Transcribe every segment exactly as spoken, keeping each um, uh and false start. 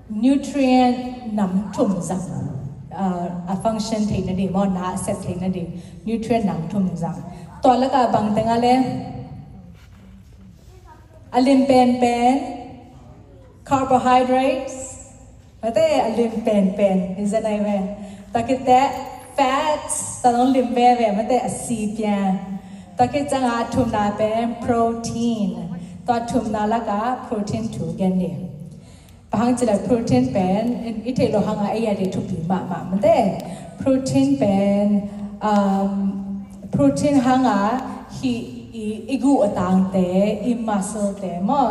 Nutrient nam thum zang, uh, a function theih nading maw, na a sep theih nading nutrient nam thum zang. Tua lakah bang teng a le, a lim penpen carbohydrates, mate, a lim penpen hi zen ai ve. Tua khit teh fats, tua zong lim veve, mate, a si pian. Tua khit ciangah a thumna pen protein. Tua thumna lakah protein thu gen ni. Bang hang cih leh protein pen i theih loh hangah ei a ding thupi mahmah, mate. Protein pen, um, protein hangah hih i, i guh a tangte, i muscle te maw,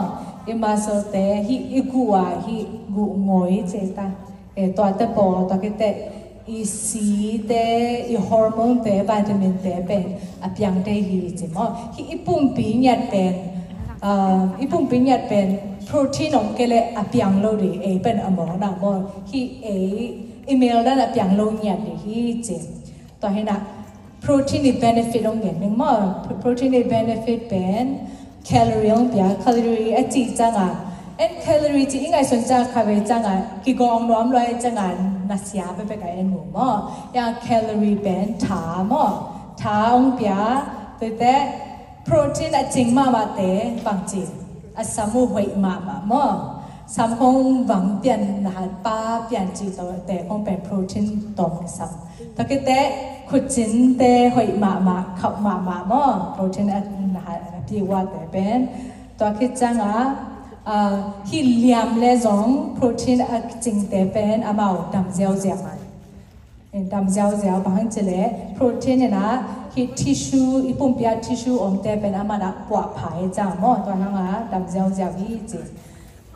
i muscle te, hih i guh ah, hih guh ngawi ci ta. E, tuate pawl, tua khit teh i si te, i hormone te, vitamin te pen a piang thei hi ci maw. Hih i pumpi ngiat pen, ah, i pumpi ngiat pen protein om kei leh a piang lo ding, ei pen a mawkna maw. Hih ei i mel dan a piang lo ngiat ding hi ci. Tua hi na, protein i benefit hong gen ning maw. Protein i benefit pen calorie hong pia, calorie a cih ciangah, en calorie cih i ngaihsun ciangah kha ve ciangah kigawng nuam lua, ciangah na sia pekpek a en mu maw. Ya calorie pen tha maw, tha hong pia. Tua khit teh protein a cing mahmahte bang ci, a sam uh hoih mahmah maw. Sam khong vang pian, na hat pa pian cih tawh te khong pen protein tawm kisam. Tua khit teh khutcin te hoih mahmah, khauh mahmah maw, protein a, na hat a piuate pen. Tua khit ciangah, ah, hih liam le zong protein a cingte pen amau dam ziauziau. Dam ziauziau, bang hang cih leh protein in ah hih tissue, i pumpi ah tissue omte pen a man ah puahpha hi ciang maw, tua hangah dam ziauziau hi ci.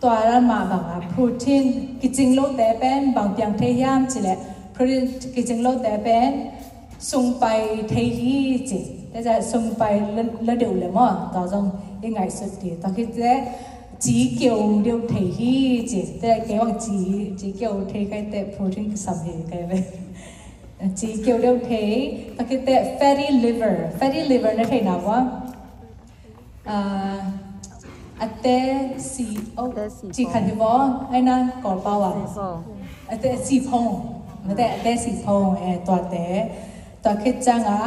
Tua dan mah bangah protein kicing lote pen bang piang thei hiam cih leh, protein kicing lote pen sung pai thei hi ci. Tua ciang sung pai la, la deuh leh maw, tua zong i ngaihsut ding. Tua khit teh ci keu deuh thei hi ci. Tua kei bang ci, ci keu thei kei teh protein kisam hi kei ve. Ci keu deuh thei, tua khit teh fatty liver. Fatty liver na thei na ua. Ah, a te si, oh, a te si ci khat hi vo, ai na, Kawl pau ah. Si phong. A te si phong. Mate, a te si phong, eh, tuate. Tua khit ciangah,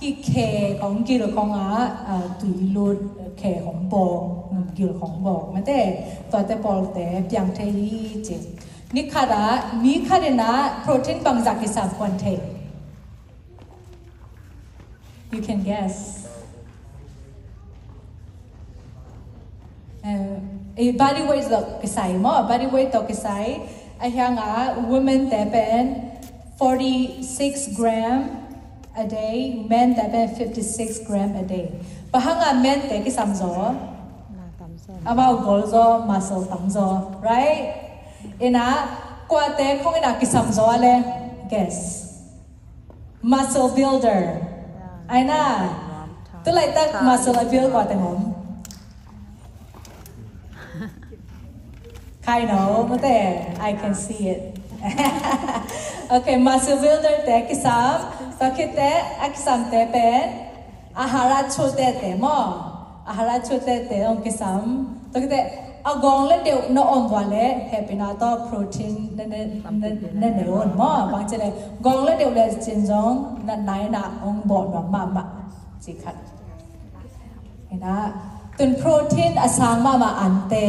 hih khe khong gil khong ah, ah, tui lut khe khong bawk, gil khong bawk. Mate, tuate pawlte piang thei hi ci. Ni khat ah, mi khat in ah protein bangzah kisam kuan thei. You can guess. Eh, eh, body weight tawh kisai maw, body weight tawh kisai. A hiangah women te pen forty-six gram a day, men te pen fifty-six gram a day. Bang hangah men te kisam zaw? Amau gol zaw, muscle tam zaw, right? Ina, kuate khong ina kisam zaw a le? Guess. Muscle builder. Ai na. Tu laitak muscle a build kua teng om? Khai no, mate. I can see it. Okay, muscle builder te kisam. Tua khit teh a kisam te pen a hara chute te maw. A hara chute te hong kisam. Tua khit teh a gawng le deuh na om vua le hehpihna tawh protein na ne, na, na ne un maw. Bang ci le gawng le deuh le cin zong na nai na hong bawh nuam mahmah ci khat. Ina, tun protein a sang mahmah ante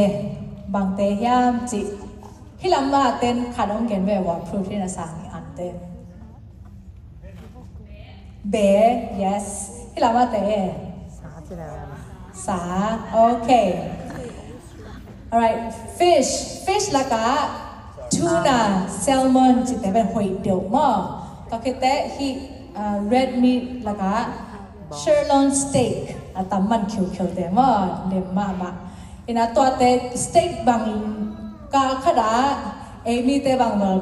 bangte hiam ci. Hih lam ah ten khat hong gen ve ua, protein a sang ante. Be, yes. Hih lam ah te. Sa ci le. Sa, okay. Alright, fish. Fish lakah tuna, salmon cite pen hoih deuh maw. Tua khit teh hih, uh, red meat lakah sirloin steak, a tam man khiukhiu te maw, lem mahmah. Ina tuate steak bang kal khat ah, ei mite bang bel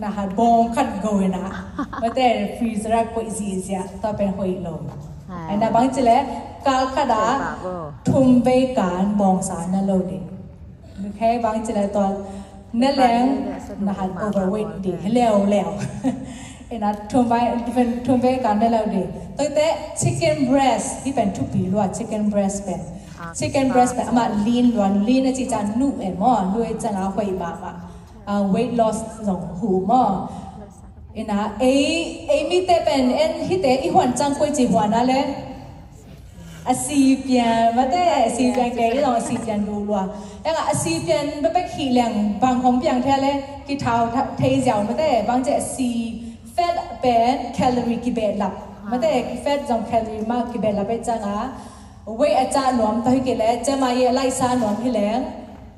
na hat bawng khat go ina, mate, freezer ah koih zihziah, tua pen hoih lo. Ina bang ci le kal khat ah thum vei kan bawngsa na lo ding. Okay, bang ci le tua na leng na hat overweight ding leuleu. Ina thum vei, thum vei kan na lo ding. Tua khit teh chicken breast, hih pen thupi lua, chicken breast pen. Chicken breast pen amah lean lua, lean a ci ciang nuh e maw, nuh e ciang a hoih mahmah. uh, weight loss zong huh maw. Ina ei ei mite pen en hite i huan cang koi ci huan a le a si pian mate a si pian kei zong a si pian duh lua. Enga a si pian bebek hi leng bang hong piang thei le kithau thei ziau mate bang ce a si fat pen calorie kibehlap mate fat zong calorie mah kibehlap ei canga wei a cah nuam tawh hi kei le cema ye laisa nuam hi leng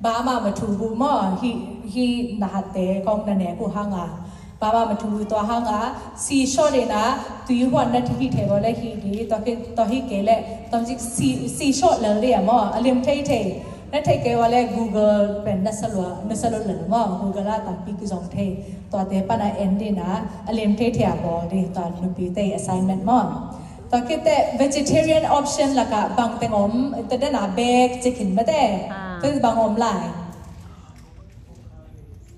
bama ma thu bu maw hi hi na hatte kong na ne ku hanga bama ma thu bu tua hanga si short ina tui huan na hi thei bo le hi di tawh hi kei le tawh si si short lel di a maw a lim thei thei na thei kei wa le Google pen na salua na salua lel maw Google a tampi kizong thei tuate pana en dina a lim thei thei a bawl di tua nupi te assignment maw. Tua kite vegetarian option laka bang teng om tadana bek cikin mate. Ah. Tua bang om lai.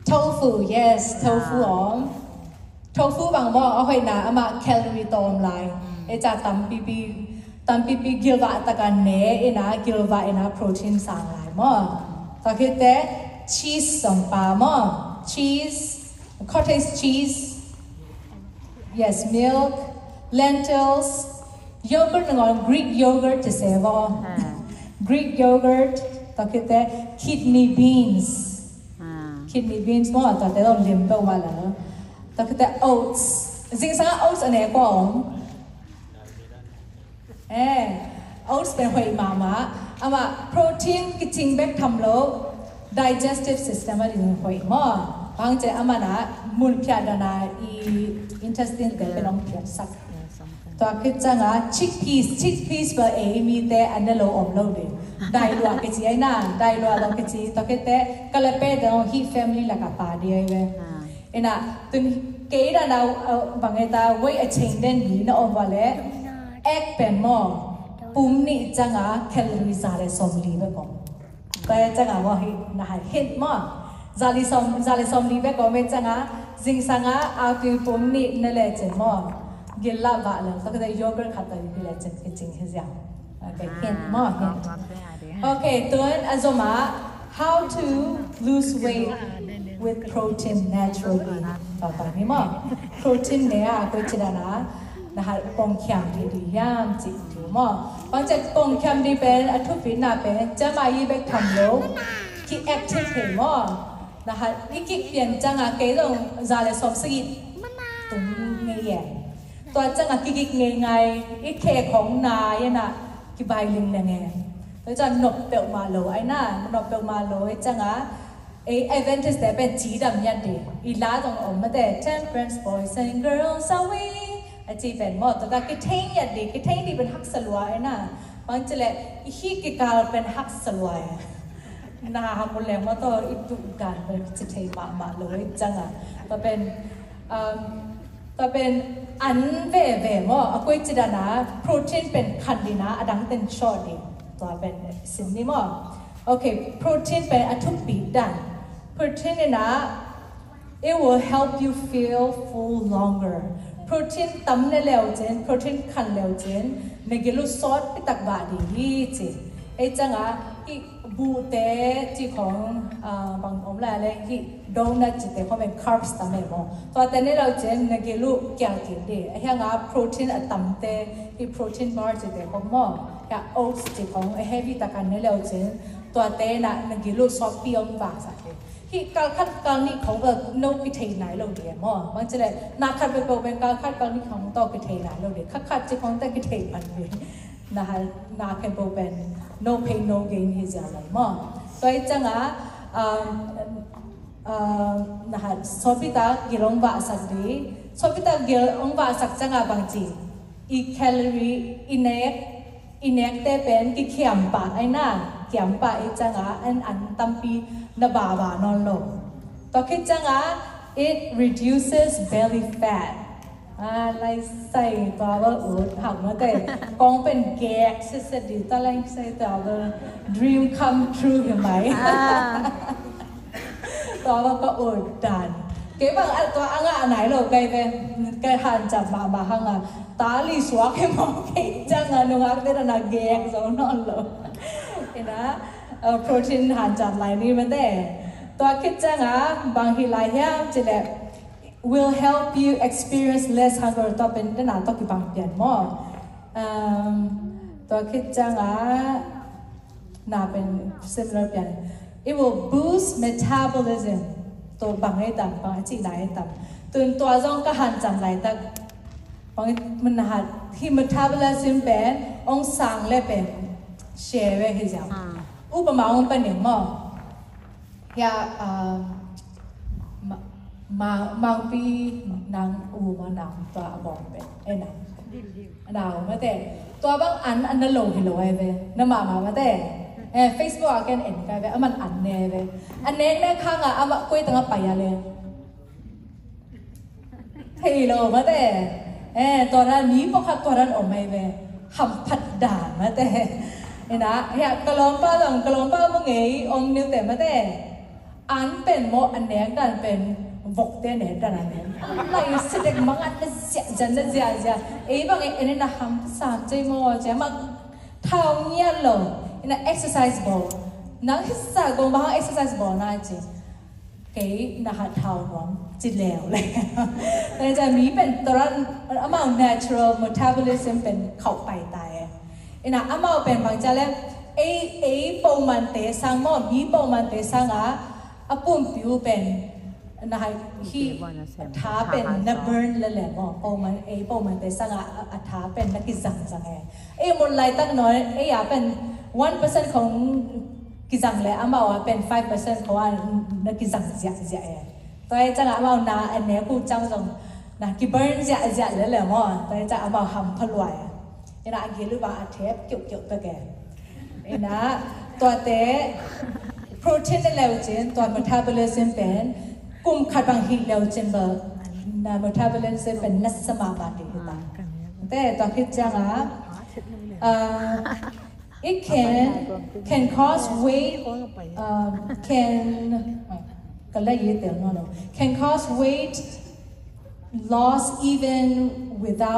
Tofu, yes, tofu om. Tofu bang maw a hoina ama calorie tawm lai. Eca tampipi tampipi gilva taka ne ina gilva ina protein sang lai maw. Tua kite cheese song pa maw cheese cottage cheese. Yes, milk, lentils, yogurt ngon Greek yogurt te se bo. Ah. Greek yogurt, tua kite kidney beans. Ah. Kidney beans mo tua te dong lim bo wa la. Tua kite oats. Zingsang oats ane ko. Eh, oats pen hoih mahmah. Ama protein kicing bek tham lo digestive system a ding hoih maw. Bang ce ama na mun phiat dana i intestine te pen ong phiat sak. Tua khit canga chickpeas, chickpeas ba ei mi te an ne lo om lo ding. Dai lua kici ai na, dai lua lo kici. Tua khit te kalape te ong hi family laka pa di ai ve. Ina tun kei dana bang eta wei a cheng den ni na om wa le. Ek pen maw pum nih canga calorie za le som li bek om. Tua canga maw hi na hai hint maw. Za li som za le som li bek om e canga zingsanga a tui pum nih na le cin maw. Gilla va le tua kata yogurt khat ta hi le cin kicing hi ziang. Okay, hint maw hint. Okay, tuan a zoma how to lose weight with protein naturally. Papa ni maw. Protein ne a koi ci dana na hai pong kiam di di yam ci di maw. Bang ce pong kiam di pen a thupi na pen cama yi bek tham lo ki active thei maw. Na hai i kik pian canga kei zong za le som sagih tung ngei ye. Tua canga kikik ngei ngai i khe khong na ye na kibai ling le nge. Tua canga nop peuh ma lo ai na nop peuh ma lo ai canga ei Adventist te pen ci dam ngiat di i la zong om mate temperance boys and girls are we a ci pen maw tua ta kithei ngiat di kithei di pen haksa lua ai na. Bang ci le i hi kikal pen haksa lua ai. Na hamu leng maw tawh i duh dan pen ci thei mahmah lo ai canga tua pen um, tua pen an veve maw a koi ci dana protein pen khan dina a dang ten short di tua pen sin ni maw. Okay, protein pen a thupi dan. Protein ina it will help you feel full longer. Protein tam ne leu cin protein khan leu cin na gilu sawt pitak ba di hi ci. Ei canga i buhte ci khong bang om lai le hi donut cite khong pen carbs tam e maw. Tuate ne leu cin na gilu kial kin di a hianga protein a tamte i protein bar cite khong maw. Hia oats ci khong a heavy takan ne leu cin tuate na na gilu sawt pi om ba sa di. Hi kal khat kal nih khong bel no kithei nai lo di maw. Bang ci le na khat bel bel ben kal khat kal nih khong tawh kithei nai lo di khat khat ci khong tawh kithei pan di. Na hai na khen bel ben no pain no gain hi zia lo maw. Tua i canga um, um, na hai sopita gil ong ba sak di sopita gil ong ba sak canga bang ci i calorie i nek i nekte pen kikhiam pah ai na kiam pah i canga an an tampi na baba nawn lo. Tua khit canga it reduces belly fat. A lai sai tua bel ut hak mate kong pen gek sese di tua lai sai tua bel dream come true hi mai. Tua bel ka ut dan kei bang a tua anga a nai lo kai ve kai han jam mahmah hanga. Tali suak hi mawk kei canga nungak te na gek zo nawn lo. Ina protein han cam lai ni mate. Tua khit ciangah bang hi lai hiam cih leh, will help you experience less hunger. Tua pen dena tua kibang pian maw. Um, tua khit ciangah na pen similar pian. It will boost metabolism. Tua bang ei tam, bang a cih lai ei tam. Tun tua zong ka hanciam laitak, bang mun na hat hi, metabolism pen ong sang le pen share ve hi ziau. Upama ong panin maw. Hia, ah, ma, ma, mangpi nang u ma nang tua a bawng pen. Eh, nang. Nau mate. Tua bang an, an na lo hi lo ai ve. Na mama mate. Eh, Facebook a ken en kai ve. Aman an ne ve. An ne ne khang a ama koi tang a pai a le. Thei lo mate. Eh, tua dan mi pawlkhat tua dan om ai ve. Hamphat dan mate. Ina, hia, ka lawmpa zong, ka lawmpa mu ngei om niu te mate. An pen maw, a nek dan pen vokte nek dan a nek. Lai sedek mangat na ziahziah, na ziahziah. Ei bang ei, en na ham sam cei maw, cei mang thau ngiat lo. Ina exercise bawl. Nang hisa gong bang exercise bawl na ci. Kei na hat thau nuam ci leu le. Tua ciang mi pen tua dan amau natural metabolism pen khauh pai ta e. Ina amau pen bang cia le, ei, ei pawlmante sang maw, mi pawlmante sang a, a pumpi uh pen na hai hi, a tha pen na burn le le maw, pawlman, ei pawlmante sang a, a, a tha pen na kizangzang e. Ei mut laitak nawn, ei a pen one percent khong kizang le, amau a pen five percent khong a na kizang ziahziah e. Tua ei ciang amau na a nek uh ciang zong na kiburn ziahziah le le maw. Tua ei ciang amau hampha lua e. Ina a gil uh bang a thep kiuhkiuh pek e. Ina tuate protein na leu cin, tua metabolism pen kum khat bang hih leu cin bel na metabolism pen na sa mahmah ding hi ta. Te tua khit ciang a, ah, it can, can cause weight, um, can, ka la yi tel no no, can cause weight loss even without